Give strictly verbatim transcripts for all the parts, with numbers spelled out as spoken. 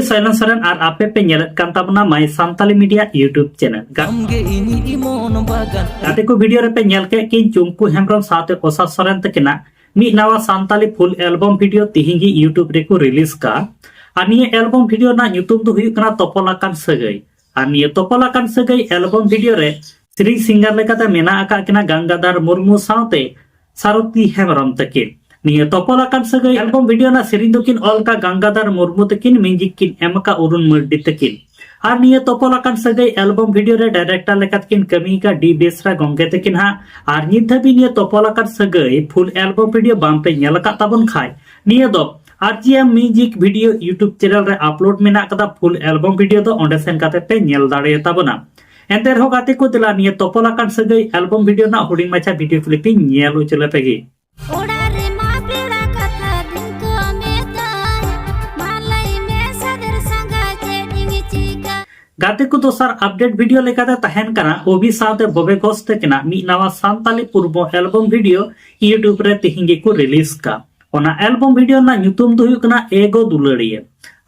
Silent Soren ᱟᱨ ᱟᱯᱮ ᱯᱮ ᱧᱮᱞᱮᱫ ᱠᱟᱱ ᱛᱟᱵᱚᱱᱟ My Santali Media YouTube channel᱾ ᱜᱟ- ᱟᱢᱜᱮ ᱤᱧᱤᱡ ᱢᱚᱱ ᱵᱟᱜᱟᱱ᱾ ᱜᱟᱛᱮ ᱠᱚ, ᱵᱷᱤᱰᱤᱭᱳ ᱨᱮᱯᱮ ᱧᱮᱞ ᱠᱮᱫ ᱠᱤᱱ ᱪᱩᱝᱠᱩ ᱦᱮᱢᱵᱨᱚᱢ ᱥᱟᱶᱛᱮ ᱚᱥᱟ ᱥᱚᱨᱮᱱ ᱛᱟᱹᱠᱤᱱᱟᱜ ᱢᱤᱫ ᱱᱟᱣᱟ ᱥᱟᱱᱛᱟᱞᱤ ᱯᱷᱩᱞ ᱮᱞᱵᱚᱢ ᱵᱷᱤᱰᱤᱭᱳ ᱛᱤᱦᱤᱧ ᱜᱮ YouTube ᱨᱮᱠᱚ ᱨᱤᱞᱤᱡᱽ ᱠᱟᱜᱼᱟ᱾ ᱟᱨ ᱱᱤᱭᱟᱹ ᱮᱞᱵᱚᱢ ᱵᱷᱤᱰᱤᱭᱳ ᱨᱮᱱᱟᱜ ᱧᱩᱛᱩᱢ ᱫᱚ ᱦᱩᱭᱩᱜ ᱠᱟᱱᱟ ᱛᱚᱯᱚᱞ ᱟᱠᱟᱱ ᱥᱟᱹᱜᱟᱹᱭ᱾ ᱟᱨ ᱱᱤᱭᱟᱹ ᱛᱚᱯᱚᱞ ᱟᱠᱟᱱ ᱥᱟᱹᱜᱟᱹᱭ ᱮᱞᱵᱚᱢ ᱵᱷᱤᱰᱤᱭᱳ ᱨᱮ ᱥᱮᱨᱮᱧ ᱥᱤᱝᱜᱟᱨ ᱞᱮᱠᱟᱛᱮ ᱢᱮᱱᱟᱜ ᱟᱠᱟᱫ ᱠᱤᱱᱟ ᱜᱟᱝᱜᱟᱫᱷᱟᱨ ᱢᱩᱨᱢᱩ ᱥᱟᱶᱛᱮ ᱥᱟᱨᱚᱛᱤ ᱦᱮᱢᱵᱨᱚᱢ ᱛᱟᱹᱠᱤᱱ᱾ ᱱᱤᱭᱟᱹ ᱛᱚᱯᱚᱞ ᱟᱠᱟᱱ ᱥᱟᱹᱜᱟᱹᱭ ᱮᱞᱵᱚᱢ ᱵᱷᱤᱰᱤᱭᱳ ᱨᱮᱱᱟᱜ ᱥᱮᱨᱮᱧ ᱫᱚᱠᱤᱱ ᱚᱞ ᱟᱠᱟᱫ ᱜᱟᱝᱜᱟᱫᱷᱟᱨ ᱢᱩᱨᱢᱩ ᱛᱟᱹᱠᱤᱱ, ᱢᱤᱣᱡᱤᱠ ᱠᱤᱱ ᱮᱢ ᱟᱠᱟᱫ ᱚᱨᱩᱱ ᱢᱟᱨᱰᱤ ᱛᱟᱹᱠᱤᱱ᱾ ᱟᱨ ᱱᱤᱭᱟᱹ ᱛᱚᱯᱚᱞ ᱟᱠᱟᱱ ᱥᱟᱹᱜᱟᱹᱭ ᱮᱞᱵᱚᱢ ᱵᱷᱤᱰᱤᱭᱳ ᱨᱮ ᱰᱟᱭᱨᱮᱠᱴᱚᱨ ᱞᱮᱠᱟᱛᱮ ᱠᱤᱱ ᱠᱟᱹᱢᱤ ᱟᱠᱟᱫ ᱰᱤ ᱵᱮᱥᱨᱟ ᱜᱚᱝᱠᱮ ᱛᱟᱹᱠᱤᱱ ᱦᱟᱸᱜ᱾ ᱟᱨ ᱱᱤᱛ ᱫᱷᱟᱹᱵᱤᱡ ᱱᱤᱭᱟᱹ ᱛᱚᱯᱚᱞ ᱟᱠᱟᱱ ᱥᱟᱹᱜᱟᱹᱭ ᱯᱷᱩᱞ ᱮᱞᱵᱚᱢ ᱵᱷᱤᱰᱤᱭᱳ ᱵᱟᱝ ᱯᱮ ᱧᱮᱞ ᱟᱠᱟᱫ ᱛᱟᱵᱚᱱ ᱠᱷᱟᱡ, ᱱᱤᱭᱟᱹ ᱫᱚ ᱟᱨ ᱡᱤ ᱮᱢ ᱢᱤᱣᱡᱤᱠ ᱵᱷᱤᱰᱤᱭᱳ YouTube ᱪᱮᱱᱮᱞ ᱨᱮ ᱟᱯᱞᱳᱰ ᱢᱮᱱᱟᱜ ᱟᱠᱟᱫᱟ᱾ ᱯᱷᱩᱞ ᱮᱞᱵᱚᱢ ᱵᱷᱤᱰᱤᱭᱳ ᱫᱚ ᱚᱸᱰᱮ ᱥᱮᱱ ᱠᱟᱛᱮ ᱯᱮ ᱧᱮᱞ ᱫᱟᱲᱮᱭᱟᱛᱟ ᱵᱚᱱᱟ᱾ ᱮᱱᱛᱮ ᱨᱮᱦᱚᱸ ᱜᱟᱛᱮ ᱠᱚ, ᱫᱮᱞᱟ ᱱᱤᱭᱟᱹ ᱛᱚᱯᱚᱞ ᱟᱠᱟᱱ ᱥᱟᱹᱜᱟᱹᱭ ᱮᱞᱵᱚᱢ ᱵᱷᱤᱰᱤᱭᱳ ᱨᱮᱱᱟᱜ ᱦᱩᱰᱤᱧ ᱢᱟᱪᱷᱟ ᱵᱷᱤᱰᱤᱭᱳ ᱠᱞᱤᱯ ᱤᱧ ᱧᱮᱞ ᱦᱚᱪᱚ ᱞᱮᱯᱮ ᱜᱮ᱾ ᱚᱲᱟᱜ ᱨᱮᱢᱟ ᱯᱮᱲᱟ ᱠᱟᱛᱷᱟ ᱫᱤᱱ ᱠᱚ ᱢᱮᱛᱟᱭ, ᱢᱟ ᱞᱟᱹᱭ ᱢᱮ ᱥᱟᱫᱮᱨ ᱥᱟᱸᱜᱟ ᱪᱮᱫ ᱤᱧ ᱪᱤᱠᱟ? ᱜᱟᱛᱮ ᱠᱚ, ᱫᱚᱥᱟᱨ ᱟᱯᱰᱮᱴ ᱵᱷᱤᱰᱤᱭᱳ ᱞᱮᱠᱟᱛᱮ ᱛᱟᱦᱮᱱ ᱠᱟᱱᱟ ᱚᱵᱷᱤ ᱥᱟᱶᱛᱮ ᱵᱚᱵᱮ ᱜᱷᱳᱥ ᱛᱟᱹᱠᱤᱱᱟᱜ ᱢᱤᱫ ᱱᱟᱣᱟ ᱥᱟᱱᱛᱟᱞᱤ ᱯᱩᱨᱵᱚ ᱮᱞᱵᱚᱢ ᱵᱷᱤᱰᱤᱭᱳ YouTube ᱨᱮ ᱛᱤᱦᱤᱧ ᱜᱮᱠᱚ ᱨᱤᱞᱤᱡᱽ ᱠᱟᱜ᱾ ᱚᱱᱟ ᱮᱞᱵᱚᱢ ᱵᱷᱤᱰᱤᱭᱳ ᱨᱮᱱᱟᱜ ᱧᱩᱛᱩᱢ ᱫᱚ ᱦᱩᱭᱩᱜ ᱠᱟᱱᱟ ᱮ ᱜᱳ ᱫᱩᱞᱟᱹᱲᱤᱭᱟᱹ᱾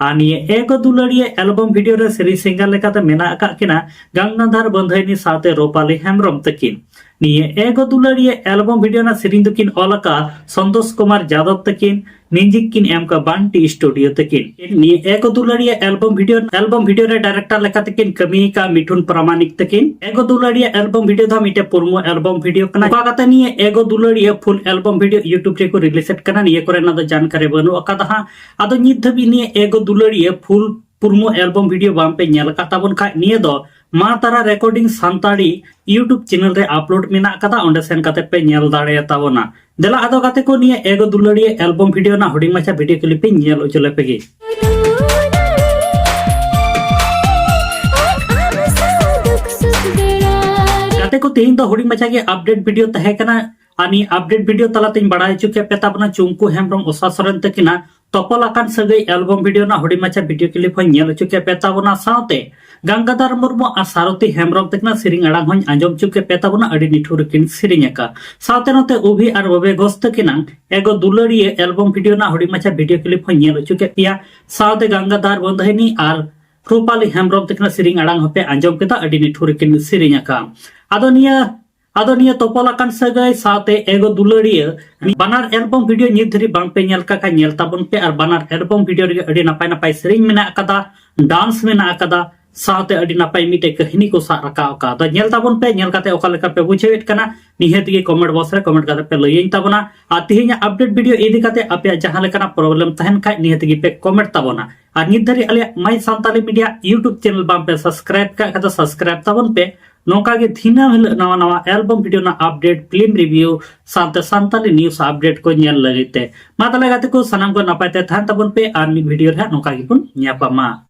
ᱟᱨ ᱱᱤᱭᱟᱹ ᱮ ᱜᱳ ᱫᱩᱞᱟᱹᱲᱤᱭᱟᱹ ᱮᱞᱵᱚᱢ ᱵᱷᱤᱰᱤᱭᱳ ᱨᱮ ᱥᱮᱨᱮᱧ ᱥᱤᱝᱜᱟᱨ ᱞᱮᱠᱟᱛᱮ ᱢᱮᱱᱟᱜ ᱟᱠᱟᱫ ᱠᱤᱱᱟ ᱜᱟᱝᱜᱟᱫᱷᱟᱨ ᱵᱟᱹᱫᱷᱟᱹᱭᱱᱤ ᱥᱟᱶᱛᱮ ᱨᱚᱯᱟᱞᱤ ᱦᱮᱢᱵᱨᱚᱢ ᱛᱟᱹᱠᱤᱱ᱾ ᱱᱤᱭᱟᱹ ᱮ ᱜᱳ ᱫᱩᱞᱟᱹᱲᱤᱭᱟᱹ ᱮᱞᱵᱚᱢ ᱵᱷᱤᱰᱤᱭᱳ ᱨᱮᱱᱟᱜ ᱥᱮᱨᱮᱧ ᱫᱚᱠᱤᱱ ᱚᱞ ᱟᱠᱟᱫ ᱥᱚᱱᱛᱳᱥ ᱠᱩᱢᱟᱨ ᱡᱟᱫᱚᱵ ᱛᱟᱹᱠᱤᱱ, ᱢᱤᱣᱡᱤᱠ ᱠᱤᱱ ᱮᱢ ᱟᱠᱟᱫ ᱵᱟᱱᱴᱤ ᱥᱴᱩᱰᱤᱭᱳ ᱛᱟᱹᱠᱤᱱ᱾ ᱱᱤᱭᱟᱹ ᱮ ᱜᱳ ᱫᱩᱞᱟᱹᱲᱤᱭᱟᱹ ᱮᱞᱵᱚᱢ ᱵᱷᱤᱰᱤᱭᱳ, ᱮᱞᱵᱚᱢ ᱵᱷᱤᱰᱤᱭᱳ ᱨᱮ ᱰᱟᱭᱨᱮᱠᱴᱚᱨ ᱞᱮᱠᱟᱛᱮ ᱠᱤᱱ ᱠᱟᱹᱢᱤ ᱟᱠᱟᱫ ᱢᱤᱴᱷᱩᱱ ᱯᱨᱟᱢᱟᱱᱤᱠ ᱛᱟᱹᱠᱤᱱ᱾ ᱮ ᱜᱳ ᱫᱩᱞᱟᱹᱲᱤᱭᱟᱹ ᱮᱞᱵᱚᱢ ᱵᱷᱤᱰᱤᱭᱳ ᱫᱚ ᱢᱤᱫᱴᱮᱱ ᱯᱨᱳᱢᱳ ᱮᱞᱵᱚᱢ ᱵᱷᱤᱰᱤᱭᱳ ᱠᱟᱱᱟ᱾ ᱚᱠᱟ ᱠᱟᱛᱮ ᱱᱤᱭᱟᱹ ᱮ ᱜᱳ ᱫᱩᱞᱟᱹᱲᱤᱭᱟᱹ ᱯᱷᱩᱞ ᱮᱞᱵᱚᱢ ᱵᱷᱤᱰᱤᱭᱳ YouTube ᱨᱮᱠᱚ ᱨᱤᱞᱤᱡᱽ ᱮᱫ ᱠᱟᱱᱟ, ᱱᱤᱭᱟᱹ ᱠᱚᱨᱮᱱᱟᱜ ᱫᱚ ᱡᱟᱱᱠᱟᱨᱤ ᱵᱟᱹᱱᱩᱜ ᱟᱠᱟᱫᱟ ᱦᱟᱸᱜ᱾ ᱟᱫᱚ ᱱᱤᱛ ᱫᱷᱟᱹᱵᱤᱡ ᱱᱤᱭᱟᱹ ᱮ ᱜᱳ ᱫᱩᱞᱟᱹᱲᱤᱭᱟᱹ ᱯᱷᱩᱞ ᱯᱨᱳᱢᱳ ᱮᱞᱵᱚᱢ ᱵᱷᱤᱰᱤᱭᱳ ᱵᱟᱝ ᱯᱮ ᱧᱮᱞ ᱟᱠᱟᱫ ᱛᱟᱵᱚᱱ ᱠᱷᱟᱡ, ᱱᱤᱭᱟᱹ ᱫᱚ ᱢᱟ ᱛᱟᱨᱟ ᱨᱮᱠᱚᱨᱰᱤᱝ ᱥᱟᱱᱛᱟᱲᱤ YouTube ᱪᱮᱱᱮᱞ ᱨᱮ ᱟᱯᱞᱳᱰ ᱢᱮᱱᱟᱜ ᱟᱠᱟᱫᱟ, ᱚᱸᱰᱮ ᱥᱮᱱ ᱠᱟᱛᱮ ᱯᱮ ᱧᱮᱞ ᱫᱟᱲᱮᱭᱟᱛᱟ ᱵᱚᱱᱟ᱾ ᱫᱮᱞᱟ ᱟᱫᱚ ᱜᱟᱛᱮ ᱠᱚ, ᱱᱤᱭᱟᱹ ᱮ ᱜᱳ ᱫᱩᱞᱟᱹᱲᱤᱭᱟᱹ ᱮᱞᱵᱚᱢ ᱵᱷᱤᱰᱤᱭᱳ ᱨᱮᱱᱟᱜ ᱦᱩᱰᱤᱧ ᱢᱟᱪᱷᱟ ᱵᱷᱤᱰᱤᱭᱳ ᱠᱞᱤᱯ ᱤᱧ ᱧᱮᱞ ᱦᱚᱪᱚ ᱞᱮᱯᱮ ᱜᱮ᱾ ᱜᱟᱛᱮ ᱠᱚ, ᱛᱮᱦᱮᱧ ᱫᱚ ᱦᱩᱰᱤᱧ ᱢᱟᱪᱷᱟ ᱜᱮ ᱟᱯᱰᱮᱴ ᱵᱷᱤᱰᱤᱭᱳ ᱛᱟᱦᱮᱸ ᱠᱟᱱᱟ᱾ ᱟᱨ ᱱᱤᱭᱟᱹ ᱟᱯᱰᱮᱴ ᱵᱷᱤᱰᱤᱭᱳ ᱛᱟᱞᱟᱛᱮᱧ ᱵᱟᱲᱟᱭ ᱦᱚᱪᱚ ᱠᱮᱫ ᱯᱮ ᱛᱟᱵᱚᱱᱟ ᱪᱩᱝᱠᱩ ᱦᱮᱢᱵᱨᱚᱢ ᱚᱥᱟ ᱥᱚᱨᱮᱱ ᱛᱟᱹᱠᱤᱱᱟᱜ ᱛᱚᱯᱚᱞ ᱟᱠᱟᱱ ᱥᱟᱹᱜᱟᱹᱭ ᱮᱞᱵᱚᱢ ᱵᱷᱤᱰᱤᱭᱳ ᱨᱮᱱᱟᱜ ᱦᱩᱰᱤᱧ ᱢᱟᱪᱷᱟ ᱵᱷᱤᱰᱤᱭᱳ ᱠᱞᱤᱯ ᱦᱚᱸᱧ ᱧᱮᱞ ᱦᱚᱪᱚ ᱠᱮᱫ ᱯᱮ ᱛᱟᱵᱚᱱᱟ᱾ ᱥᱟᱶᱛᱮ ᱜᱟᱝᱜᱟᱫᱷᱟᱨ ᱢᱩᱨᱢᱩ ᱟᱨ ᱥᱟᱨᱚᱛᱷᱤ ᱦᱮᱢᱵᱨᱚᱢ ᱛᱟᱹᱠᱤᱱᱟᱜ ᱥᱮᱨᱮᱧ ᱟᱲᱟᱝ ᱦᱚᱸᱧ ᱟᱸᱡᱚᱢ ᱦᱚᱪᱚ ᱠᱮᱫ ᱯᱮ ᱛᱟᱵᱚᱱᱟ᱾ ᱟᱹᱰᱤ ᱱᱤᱴᱷᱩᱨ ᱨᱮᱠᱤᱱ ᱥᱮᱨᱮᱧ ᱟᱠᱟᱫ᱾ ᱥᱟᱶᱛᱮ ᱱᱚᱛᱮ ᱩᱵᱷᱤ ᱟᱨ ᱵᱚᱵᱮ ᱜᱷᱳᱥ ᱛᱟᱹᱠᱤᱱᱟᱜ ᱮᱜᱳ ᱫᱩᱞᱟᱹᱲᱤᱭᱟᱹ ᱮᱞᱵᱚᱢ ᱵᱷᱤᱰᱤᱭᱳ ᱨᱮᱱᱟᱜ ᱦᱩᱰᱤᱧ ᱢᱟᱪᱷᱟ ᱵᱷᱤᱰᱤᱭᱳ ᱠᱞᱤᱯ ᱦᱚᱸᱧ ᱧᱮᱞ ᱦᱚᱪᱚ ᱠᱮᱫ ᱯᱮᱭᱟ᱾ ᱥᱟᱶᱛᱮ ᱜᱟᱝᱜᱟᱫᱷᱟᱨ ᱵᱚᱱᱫᱷᱟᱭᱱᱤ ᱟᱨ ᱨᱩᱯᱟᱞᱤ ᱦᱮᱢᱵᱨᱚᱢ ᱛᱟᱹᱠᱤᱱᱟᱜ ᱥᱮᱨᱮᱧ ᱟᱲᱟᱝ ᱦᱚᱸᱯᱮ ᱟᱸᱡᱚᱢ ᱠᱮᱫᱟ, ᱟᱹᱰᱤ ᱱᱤᱴᱷᱩᱨ ᱨᱮᱠᱤᱱ ᱥᱮᱨᱮᱧ ᱟᱠᱟᱫ᱾ ᱟᱫᱚ ᱱᱤᱭᱟᱹ ᱟᱫᱚ ᱱᱤᱭᱟᱹ ᱛᱚᱯᱚᱞ ᱟᱠᱟᱱ ᱥᱟᱹᱜᱟᱹᱭ ᱥᱟᱶᱛᱮ ᱮᱜᱳ ᱫᱩᱞᱟᱹᱲᱤᱭᱟᱹ ᱵᱟᱱᱟᱨ ᱮᱞᱵᱚᱢ ᱵᱷᱤᱰᱤᱭᱳ ᱱᱤᱛ ᱫᱷᱟᱹᱨᱤᱡ ᱵᱟᱝ ᱯᱮ ᱧᱮᱞ ᱠᱟᱜ ᱠᱷᱟᱱ ᱧᱮᱞ ᱛᱟᱵᱚᱱ ᱯᱮ᱾ ᱟᱨ ᱵᱟᱱᱟᱨ ᱮᱞᱵᱚᱢ ᱵᱷᱤᱰᱤᱭᱳ ᱨᱮᱜᱮ ᱟᱹᱰᱤ ᱱᱟᱯᱟᱭ ᱱᱟᱯᱟᱭ ᱥᱮᱨᱮᱧ ᱢᱮᱱᱟᱜ ᱟᱠᱟᱫᱟ, ᱰᱟᱱᱥ ᱢᱮᱱᱟᱜ ᱟᱠᱟᱫᱟ, ᱥᱟᱶᱛᱮ ᱟᱹᱰᱤ ᱱᱟᱯᱟᱭ ᱢᱤᱫᱴᱮᱡ ᱠᱟᱹᱦᱱᱤ ᱠᱚ ᱥᱟᱵ ᱨᱟᱠᱟᱵ ᱟᱠᱟᱫᱟ᱾ ᱧᱮᱞ ᱛᱟᱵᱚᱱ ᱯᱮ, ᱧᱮᱞ ᱠᱟᱛᱮ ᱚᱠᱟ ᱞᱮᱠᱟ ᱯᱮ ᱵᱩᱡᱷᱟᱹᱣᱮᱫ ᱠᱟᱱᱟ, ᱱᱤᱦᱟᱹᱛ ᱜᱮ ᱠᱚᱢᱮᱱᱴ ᱵᱚᱠᱥ ᱨᱮ ᱠᱚᱢᱮᱱᱴ ᱠᱟᱛᱮ ᱯᱮ ᱞᱟᱹᱭᱟᱹᱧ ᱛᱟᱵᱚᱱᱟ᱾ ᱟᱨ ᱛᱮᱦᱮᱧᱟᱜ ᱟᱯᱰᱮᱴ ᱵᱷᱤᱰᱤᱭᱳ ᱤᱫᱤ ᱠᱟᱛᱮ ᱟᱯᱮᱭᱟᱜ ᱡᱟᱦᱟᱸ ᱞᱮᱠᱟᱱᱟᱜ ᱯᱨᱚᱵᱞᱮᱢ ᱛᱟᱦᱮᱱ ᱠᱷᱟᱡ ᱱᱤᱦᱟᱹᱛ ᱜᱮ ᱯᱮ ᱠᱚᱢᱮᱱᱴ ᱛᱟᱵᱚᱱᱟ᱾ ᱟᱨ ᱱᱤᱛ ᱫᱷᱟᱹᱨᱤᱡ ᱟᱞᱮᱭᱟᱜ ᱢᱟᱭ ᱥᱟᱱᱛᱟᱞᱤ ᱢᱤᱰᱤᱭᱟ YouTube ᱪᱮᱱᱮᱞ ᱵᱟᱝ ᱯᱮ ᱥᱟᱵᱥᱠᱨᱟᱭᱤᱵ ᱠᱟᱜ ᱠᱷᱟᱡ ᱫᱚ ᱥᱟᱵᱥᱠᱨᱟᱭᱤᱵ ᱛᱟᱵᱚᱱ ᱯᱮ᱾ ᱱᱚᱝᱠᱟ ᱜᱮ ᱫᱤᱱᱟᱹᱢ ᱦᱤᱞᱳᱜ ᱱᱟᱣᱟ ᱱᱟᱣᱟ ᱮᱞᱵᱚᱢ ᱵᱷᱤᱰᱤᱭᱳ ᱨᱮᱱᱟᱜ ᱟᱯᱰᱮᱴ, ᱯᱷᱤᱞᱢ ᱨᱤᱵᱷᱤᱭᱩ ᱥᱟᱶᱛᱮ ᱥᱟᱱᱛᱟᱞᱤ ᱱᱤᱭᱩᱡᱽ ᱟᱯᱰᱮᱴ ᱠᱚ ᱧᱮᱞ ᱞᱟᱹᱜᱤᱫ ᱛᱮ᱾ ᱢᱟ ᱛᱟᱦᱞᱮ ᱜᱟᱛᱮ ᱠᱚ, ᱥᱟᱱᱟᱢ ᱠᱚ ᱱᱟᱯᱟᱭ ᱛᱮ ᱛᱟᱦᱮᱱ ᱛᱟᱵᱚᱱ ᱯᱮ ᱟᱨ ᱢᱤᱫ ᱵᱷᱤᱰᱤᱭᱳ ᱨᱮ ᱦᱟᱸᱜ ᱱᱚᱝᱠᱟ ᱜᱮᱵᱚᱱ ᱧᱟᱯᱟᱢᱟ᱾